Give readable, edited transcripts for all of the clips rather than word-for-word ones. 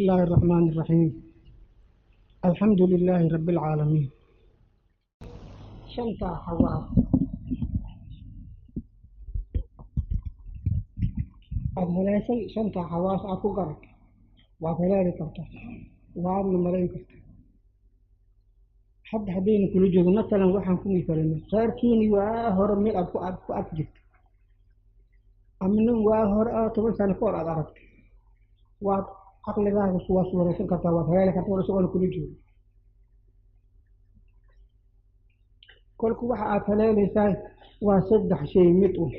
الله الرحمن الرحيم الحمد لله رب العالمين. Shanta xawaas aada haleeshay, shanta xawaas aad ku garatay, waad haleeli kartaa, waadna malayn kartaa. Hadda haddaynu kula joogno, matalan waxaan ku misalanay reerkiini waa hore meel aad ku ag jirto, ama nin waa hore oo 10 sano ka hor aad aragtay, waad caqligaaga waa suuraysan kartaa, waad haleeli kartaa war isagoona kula joogo. Kolku waxa aad haleelaysaa waa saddex shay mid un: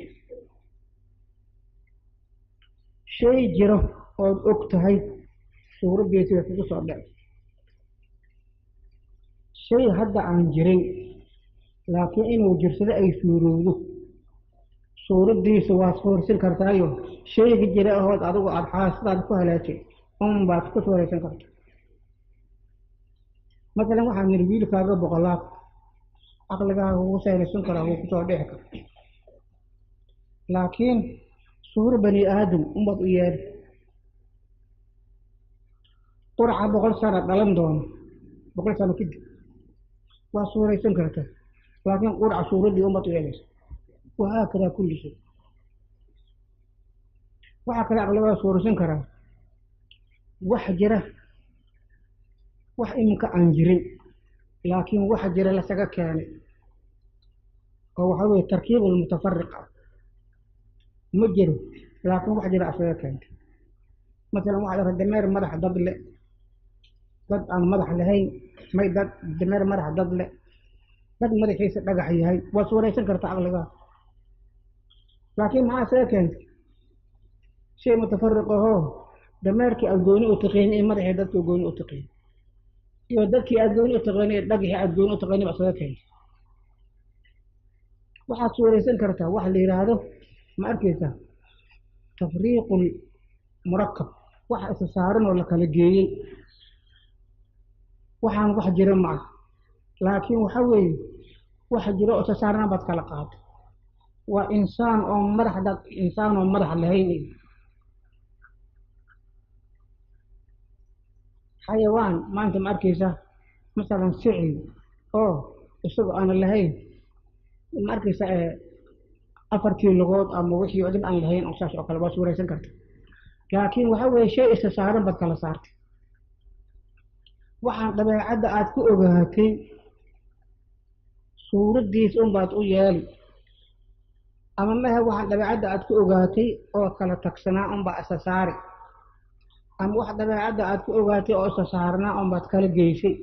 shay jiro ood og tahay, suuraddiisa way kugu soo dhici; shay hadda aan jirin laakiin inuu jirsado ay suurowdo, suuraddiisa waad suursan kartaayo shayga jira ahood adigu aada xaasadaad ku halaajay unbaad ku suuraysan kartaa. Masalan waxaan nidhi wiilkaaga boqolaad, caqligaaga wuu sayraysan karaa, wuu kusoo dhici karaa, laakiin suuro bani aadam unbaad u yeedhi. Qurca 100 sano dhalan doono, 100 sano kadib waa suuraysan kartaa, laakiin qurca suuraddii unbaad u yeelaysa. Wahaakadaa kulli shay. Waxaa kale caqligaaga suuraysan karaa wax jira, wax iminka aan jirin laakiin wax jira lasaga keenay, oo waxaa weye tarkiib almutafariq ah, ma jiro laakiin wax jira asaga keentay. Masalan waxaad arka dameer madax dad le, dad aan madax lahayn, may dad dameer madax dad le, dad madaxiisa dhagax yahay, waa suuraysan karta caqligaa, laakiin maxaa asaga keentay? Shay mutafariq ahoo dameerkii aad gooni u taqiin iyo madaxii dadka gooni u taqiin iyo dadkii aad gooni u taqaanay iyo dhagaxii aad gooni u taqaanay ba asaga keentay. Waxaad suuraysan kartaa wax la yidhaahdo, ma arkaysaa, tafriiqu murakab, waxa isa saaran oo la kala geeyey. Waxaan wax jira ma ah, laakiin waxa weeye wax jira oo isa saarana baad kala qaatay. Waa insaan oo madax dad, insaan oo madax lahayn iyo xayawaan maanta, ma arkaysaa, masalan sicil oo isagoo aanan lahayn, ma arkaysaa, afartii lugood ama wixii oo dhan aan lahayn oo saas oo kale, waa suuraysan karta, laakiin waxa weeye shay isa saaran baad kala saartay. Waxaan dabeecadda aad ku ogaatay suuraddiis unbaad u yeeli, ama mahe waxaan dabeecadda aad ku ogaatay oo kala tagsanaa unbaa isa saari, ama wax dabeecadda aad ku ogaatay oo isa saarnaa unbaad kala geysay.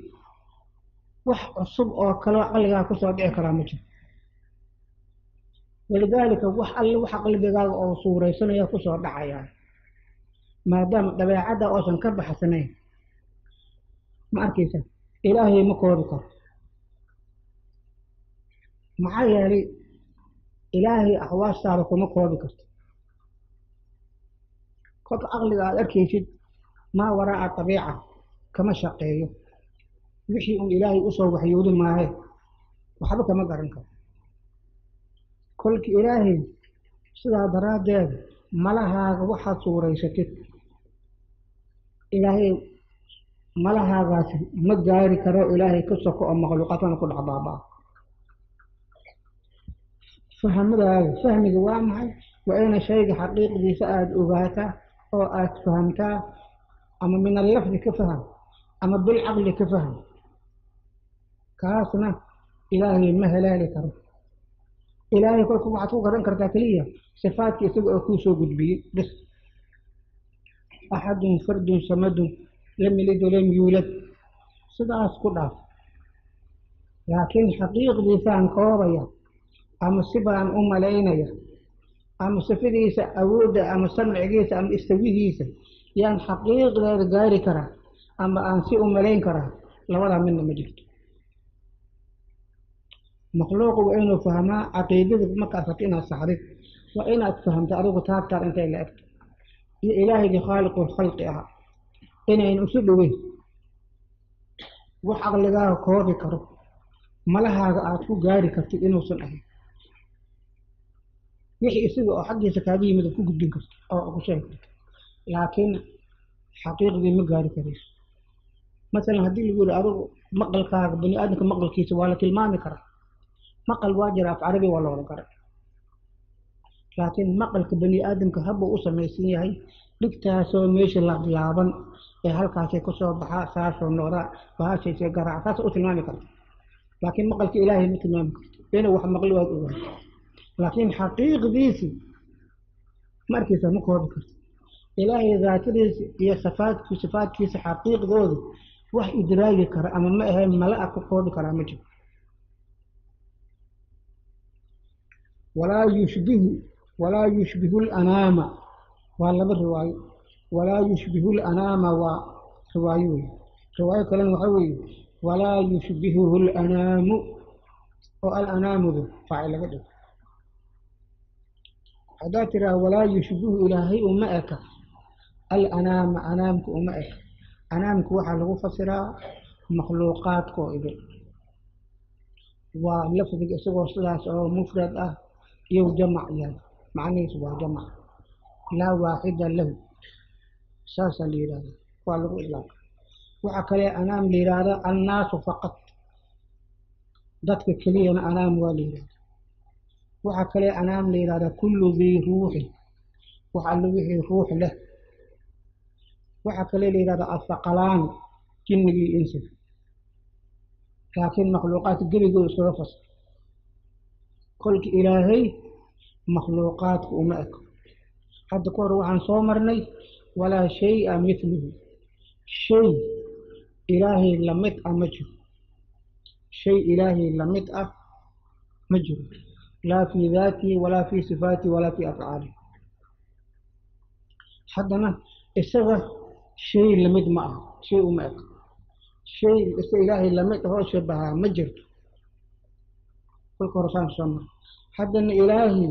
Wax cusub oo kaloo caqligaa kusoo dhici karaa ma jiro. Walidaalika wax alle waxa qalbigaaga oo suuraysanaya kusoo dhacayaa, maadaama dabeecadda oosan ka baxsanayn, ma arkaysa, Ilaahay ma koobi karo. Maxaa yeelay Ilaahay axwaastaada kuma koobi karto. Kolka caqliga aad arkaysid maa waraa'a tabiica kama shaqeeyo, wixii uun Ilaahay usoo waxyoodi maahe waxba kama garan karo. Kolka Ilaahay sidaa daraaddeed malahaaga waxaad suuraysatid, Ilaahay malahaagaasi ma gaari karo. Ilaahay ka soko oo makhluuqaadkana ku dhex baabaa. Fahmadaada, fahmiga waa maxay? Waa ina shayga xaqiiqdiisa aada ogaataa oo aad fahamtaa, ama min allafdi ka faham ama bilcaqli ka faham. Kaasna Ilaahay ma halaali karo. Ilaahay kolka waxaad ku garan kartaa keliya sifaadka isaga oo kuu soo gudbiyey bis: axadun, fardun, samadun, lam yalid walam yuulad, sidaas ku dhaaf. Laakiin xaqiiqdiisaan koobaya ama si baan u malaynaya ama sifadiisa awoodda ama samcigiisa ama istawihiisa yaan xaqiiqdeeda gaari karaa ama aan si u malayn karaa, labadaa midna ma jirto. Makhluuqu waa inuu fahmaa caqiidada. Markaad rabto inaad saxdid, waa inaad fahamto adigu taagtaad intay la egto iyo Ilaahaygi khaaliqul khalqi ahaa inaynu isu dhoweyn. Wax caqligaaga koobi karo, malahaaga aad ku gaari kartid inuusan ahayn, wixii isaga oo xaggiisa kaaga yimid aad ku gudbin karto oo ku sheegi karto, laakiin Xaqiiqdii ma gaari karayso. Masalan haddii lagu yidhi adigu maqalkaaga, bani aadamka maqalkiisa waa la tilmaami karaa, maqal waa jira, af carabi waa la odhan karaa, laakiin maqalka bani aadamka habbuu u samaysan yahay, dhigtaasoo meesha laablaaban ee halkaasay kasoo baxaa, saasoo noqdaa, bahashaysay garaac, saas u tilmaami karta. Laakiin maqalka ilaahay ma tilmaami karto. Inuu wax maqli waad ogaan, laakiin xaqiiqdiisi ma arkaysa, ma koobi karto. Ilaahay daatadiisa iyo sifaadkiisa xaqiiqdooda wax idraagi kara ama ma ahayn mala-a ku koobi karaa ma jiro. Walaa yushbihu lanaama waa laba riwaayo. Walaa yushbihu lanaama waa riwaayo wey. Riwaayo kalena waxaa weeye walaa yushbihuhu lanaamu, oo alanaamudu faacil laga dhigo. Haddaad tiraa walaa yushbihu, ilaahay uma eka, alanaama anaamka uma eka. Anaamka waxaa lagu fasiraa makhluuqaadka oo idil. Waa lafdiga isagoo sidaas oo mufrad ah iyo jamac yahay, macnihiisu waa jamac, laa waaxida lahu, saasaa la yidhahda, waa lagu idlaaqa. Waxaa kale anaam la yidhaahda annaasu faqad, dadka keliyana anaam waa la yidhahda. Waxaa kale anaam la yidhahda kullu dii ruuxin, wax allo wixii ruux leh. Waxaa kale la yidhahda athaqalaani, jinnigii insiga, laakiin makhluuqaadka geligooda iskaga fasir. Kolka ilaahay makhluuqaadka uma eko. Hadda ka hor waxaan soo marnay walaa shaya mithluhu, shay ilaahay lamid ah ma jiro, shay ilaahay lamid ah ma jiro, laa fii daatihi walaa fii sifaatihi walaa fii afcaalihi. Haddana isaga shay lamid ma aha, shay uma eko, shay isa ilaahay lamid ahoo shabahaa ma jirto. Kolka hore saan soo marnay. Haddana ilaahay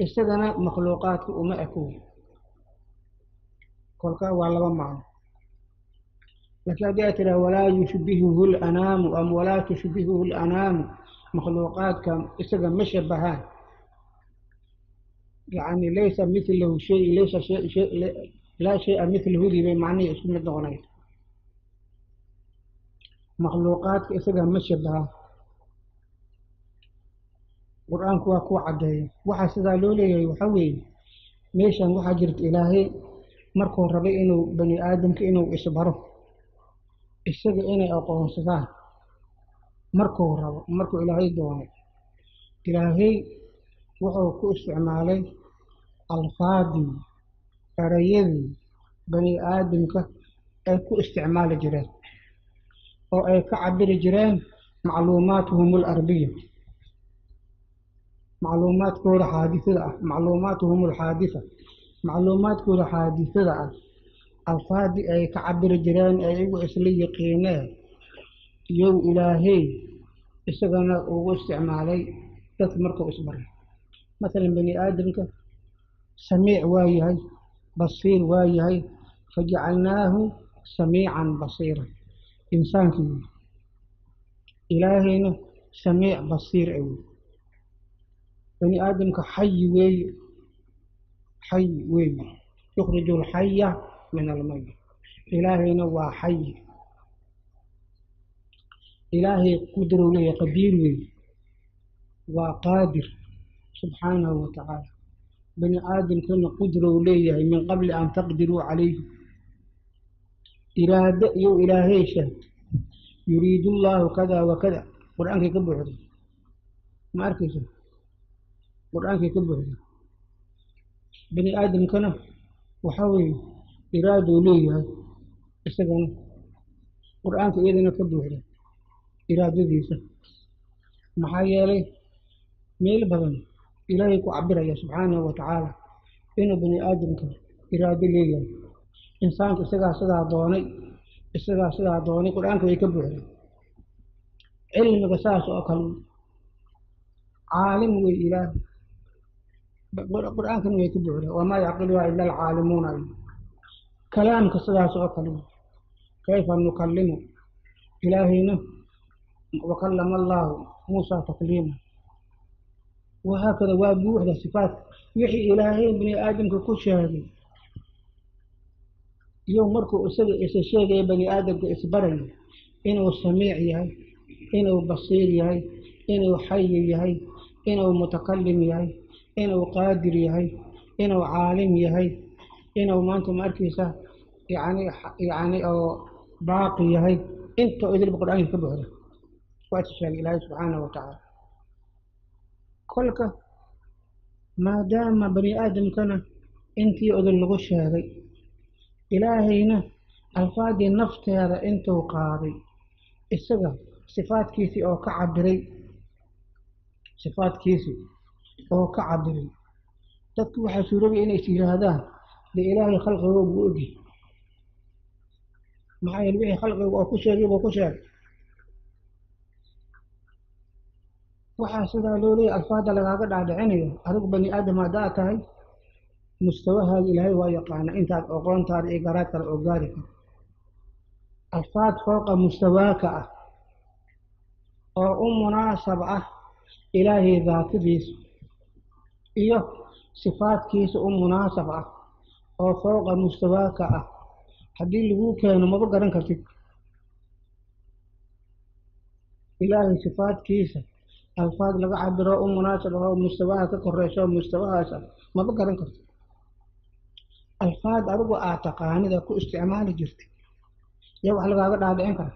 isagana makhluuqaadka uma eko. Kolka waa laba macno. Laakiin haddii aad tiraa walaa yushbihuhu lanaamu ama walaa tushbihuhu lanaamu, makhluuqaadka isaga ma shabahaan, yacni laysa mithlahu shay, laysa shay, laa shaya mithluhudii bay macnihii isku mid noqonaya. Makhluuqaadka isaga ma shabahaan, qur-aanku waa ku caddeeya. Waxaa sidaa loo leeyahay waxaa weeye, meeshan waxaa jirta ilaahay markuu rabay inuu bani aadamka inuu isbaro, isaga inay aqoonsadaan markuu rabo, markuu ilaahay doonay, ilaahay wuxuu ku isticmaalay alfaadii, erayadii bani aadamka ay ku isticmaali jireen oo ay ka cabiri jireen macluumaatuhum alardiya, macluumaadkooda xaadisada ah, macluumaatuhum alxaadisa, macluumaadkooda xaadisada ah, alfaadii ay ka cabiri jireen ee igu isla yiqiineen iyow ilaahay isagana ugu isticmaalay dadka markuu isbaray. Masalan bani aadamka samiic waa yahay, basiir waa yahay, fajacalnaahu samiican basiira, insaankii wey. Ilaahayna samiic basiir wey. Bani aadamka xayi weeye, xay weeye, yukhriju alxaya min almayit, ilaahayna waa xayi. Ilaahay qudrow leeyahay, qadiir weeye, waa qaadir subxaanahu wa tacaala. Bani aadamkana qudrow leeyahay min qabli an taqdiruu calayhi, iraado iyo ilaahay sheegtay, yuriidu llaahu kada wa kada, qur-aankay ka buuxda, ma arkaysa, qur-aankay ka buuxda. Bani aadamkana waxaa weeye iraadou leeyahay, isagana qur-aanka iyadana ka buuxda iraadadiisa. Maxaa yeelay meel badan ilaahay ku cabiraya subxaanahu wa tacaala inuu bani aadamka iraado leeyahay. Insaanka isagaa sidaa doonay, isagaa sidaa doonay, qur-aanka way ka buuxda. Cilmiga saas oo kale, caalim wey ilaahay, qur-aankana way ka buuxda, wamaa yacqiluhaa ila alcaalimuuna. Kalaamka sidaas oo kale, kayfa nukalimu, ilaahayna wakallama allaahu muusa takliima, wahaakada waa buuxda sifaadka wixii ilaahay bani aadamka ku sheegay. Iyo markuu isaga isa sheegaya bani aadamka isbarayo inuu samiic yahay, inuu basiir yahay, inuu xayi yahay, inuu mutakalim yahay, inuu qaadir yahay, inuu caalim yahay, inuu maanta ma arkaysa yani oo baaqi yahay, inta idilba qur'aanka ka buuxda waa is sheegay Ilaahay subxaanahu wa tacaala. Kolka maadaama bani aadamkana intii odol lagu sheegay, Ilaahayna alfaadii nafteeda intuu qaaday isaga sifaadkiisii oo ka cabiray, sifaadkiisii oo ka cabiray, dadku waxaa suurobay inay is yidhaahdaan de Ilaahay khalqiga buu ogyahay, maxaa yeele wixii khalqiga oo ku sheegay buu ku sheegay. Waxaa sidaa loo leeyahay alfaada lagaaga dhaadhicinayo adigu bani aadam haddaa tahay mustawahaaga Ilaahay waa yaqaana intaad aqoontaada iyo garaad kale oo gaari karo. Alfaad fooqa mustawaaka ah oo u munaasab ah Ilaahay daatadiisa iyo sifaadkiisa u munaasab ah oo fooqa mustawaaka ah haddii lagu keeno maba garan kartid. Ilaahay sifaadkiisa alfaad laga cabiro u munaasab ah oo mustawaha ka koreyso oo mustawahaas ah maba garan kartid. Alfaad adigu aad taqaanida ku isticmaali jirtay yaa wax lagaaga dhaadhicin kara.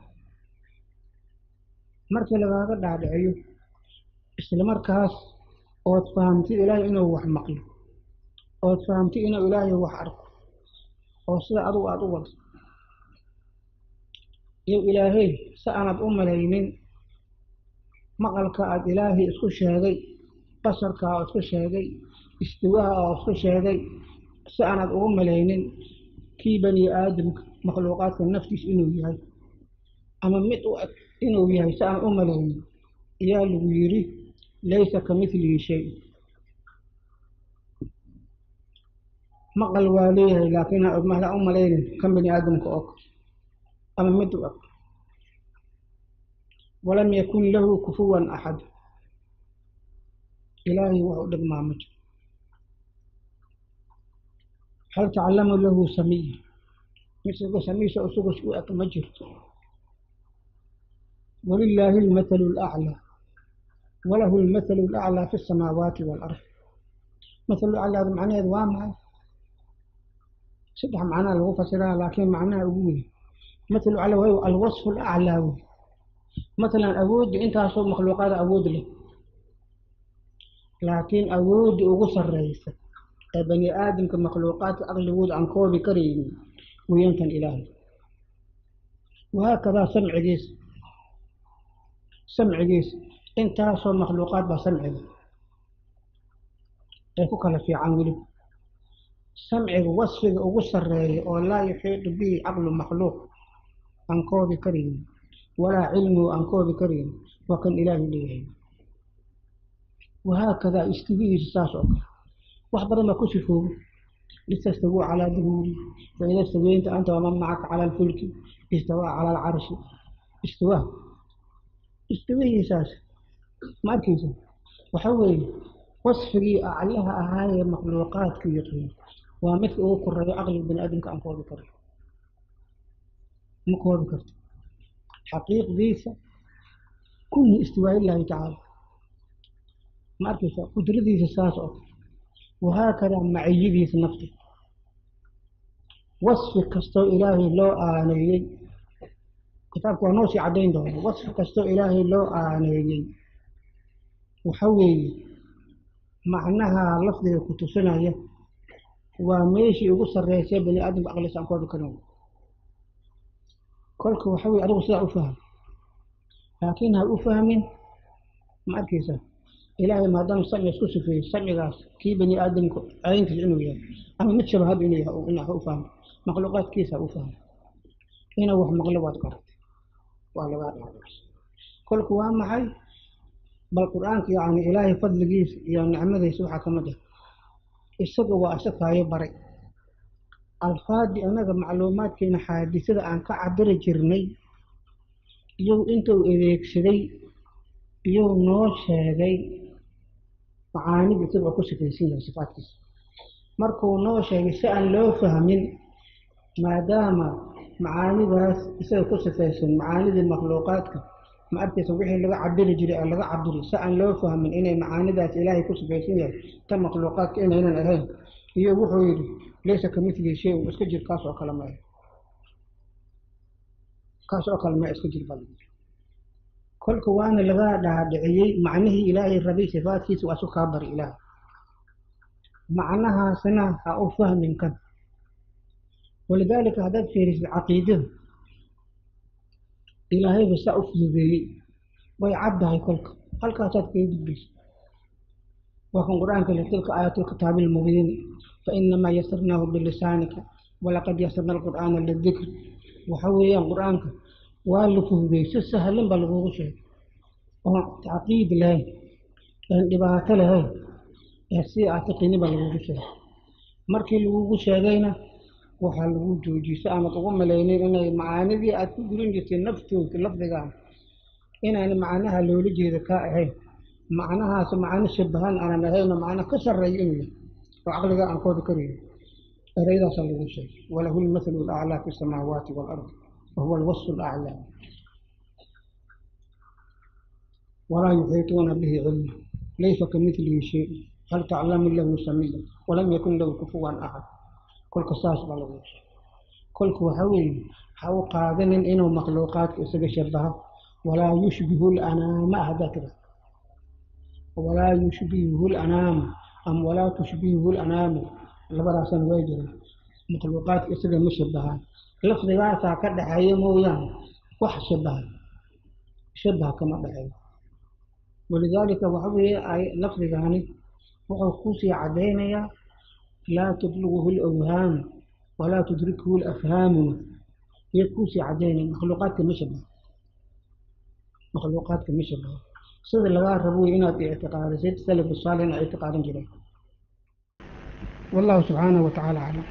Markii lagaaga dhaadhiciyo isla markaas ood fahamtid Ilaahay inuu wax maqlo, ood fahamtid inuu Ilaahay wax arko, oo sida adigu aad u wado iyo Ilaahay si aanad u malaynin maqalka aad Ilaahay isku sheegay, basarka aad isku sheegay, istiwaaha aad isku sheegay, si aanad ugu malaynin kii bani aadamka makhluuqaadka naftiis inuu yahay ama mid u eg inuu yahay, si aanad u malaynin ayaa lagu yiri laysa kamithlihi shay. Maqal waa leeyahay laakiin ma u malaynin kan bani aadamka og ama mid u eg. Walam yakun lahu kufuwan axad, Ilaahay wax u dhigmaa ma jiro. Hal taclamu lahu samiya, mid samiisa isagu u eg ma jirto. Walilaahi almathalu alaclaa walahu almathalu alaclaa fi samaawaati waalard. Mathalu aclaa macnaheedu waa maxay? Saddex macnaa lagu fasiraa, laakiin macnaha ugu weyn mathalu aclaa waa alwasfu alaclaa wey. Mathalan awoodda intaasoo makhluuqaada awood leh, laakiin awoodda ugu sarreysa ee bani aadamka makhluuqaadka aqligooda aan koobi karaynin weyantan Ilaahay. Wahaakadaa samcigiisa, samcigiisa intaasoo makhluuqaad baa samciga ee ku kala fiican. Weliba samciga wasfiga ugu sarreeya oo laa yuxiitu bihi caqlu makhluuq aan koobi karaynin walaa cilmuhu aan koobi karaynin waa kan Ilaahay leeyahay. Wahaakadaa istiwihiisa saas oo kale wax badan baa ku sifoobo. Litastawuu calaa duhuuri faida staweynta anta waman macaka cala alfulki istawaa cala alcarshi. Istiwaa istiwihiisaas ma arkaysa waxa weeye wasfigii aclaha ahaayee makhluuqaadka yaqiin waa midka ugu koreeyo caqliga bani aadamka aan koobi karin, ma koobi karto xaqiiqdiisa kulli istiwaa illaahi tacaala. Ma arkaysa qudradiisa saas oo kale. Wahaakadaa maciyadiisa nafta wasfi kastoo Ilaahay loo aaneeyey, kitaabku waa noo sii caddayn doona. Wasfi kastoo Ilaahay loo aaneeyey waxa weeye macnaha lafdiga ku tusinaya waa meeshii ugu sarreysay bani aadamka aqliisa aan koobi karin. Kolka waxa weye adigu sidaa u faham, laakiin ha u fahmin ma arkaysa Ilaahay maadaama samciga isku sifeeyey samcigaas kii bani aadamku cayntiisa inuu yahay ama mid shabahad inuu yahay in ha u fahmo, makhluuqaadkiisa ha u fahmo. Inuu wax maqlo waad garatay, waa lagaa dhaadhacay. Kolku waa maxay bal qur-aanka yacni Ilaahay fadligiisa iyo nicmadiisa waxaa kamid ah isaga waa isakaayo baray alfaadii anaga macluumaadkeena xaadisada aan ka cabiri jirnay, iyagu intuu adeegsaday iyuu noo sheegay macaanida isaga oo ku sifaysan yahay sifaadkiisa. Markuu noo sheegay si aan loo fahmin Maadaama macaanidaas isaga ku sifaysan macaanidii makhluuqaadka, ma arkaysa, wixii laga cabiri jiray ee laga cabiri si aan loo fahmin inay macaanidaas Ilaahay ku sifaysan yahay, ta makhluuqaadka inaynan ahayn. Iyo wuxuu yidhi laysa kamithlihi shay-un, iska jir, kaas oo kale maaha, kaas oo kale maa, iska jir baa lagu yidhi. Kolka waana laga dhaadhiciyey macnihii Ilaahay rabay sifaadkiisa, waa isu kaa bari Ilaahay macnahaasna ha u fahmin kan. Walidaalika haddaad fiirisid caqiidada Ilaahayba saa u fududeeyey, way caddahay. Kolka halkaasaad kaga gudbaysa waa kan Qur-aanka le: tilka aayaatu lkitaabi almubiini fainamaa yasarnaahu bilisaanika walaqad yasarna alqur'aana lidikr. Waxa weeyaan Qur-aanka waa la fududeeyey, si sahlan baa lagugu sheegay oon tacqiid lahayn, oon dhibaato lahayn, ee si aad taqiini baa lagugu sheegay. Markii lagugu sheegayna waxaa lagu joojiyey si aanad ugu malaynin inay macaanidii aad ku gurin jirtay naftooda lafdigaan inaan macnaha loola jeedo kaa ahayn, macnahaas macno shabahan aanan ahayn oo macno ka sarreeyo inuu yahay oo caqliga aan koobi karayn. Ereyadaasaa lagu sheegay: walahu lmathalu alaclaa fi samaawaati waalardi wahuwa alwasfu alaclaa, walaa yuxiituuna bihi cilma, laysa kamithlihi shay, hal taclamu lahu samiya, walam yakun lahu kufuwan axad. Kolka saas baa lagu sheegay. Kolka waxa weeye ha u qaadanin inuu makhluuqaadka isaga shabaho. Walaa yushbihu lanaama haddaa tira, walaa yushbihuhu lanaama ama walaa tushbihuhu lanaamu, labadaasna way jiraan. Makhluuqaadka isaga ma shabahaan, lafdigaasaa ka dhaxeeya mooyaane wax shabaha shabaha kama dhexeeyo. Walidaalika waxa weeye ay lafdigaani wuxuu kusii caddaynayaa laa tabluguhu alawhaamu walaa tudrikuhu alafhaamuna iyo kusii caddaynaya makhluuqaadka ma shabaho, makhluuqaadka ma shabaho. Sida lagaa rabo wey inaad ictiqaadisid, salafu saalix ina ictiqaadin jireen. Wallahu subxaanahu wa tacaala aclam.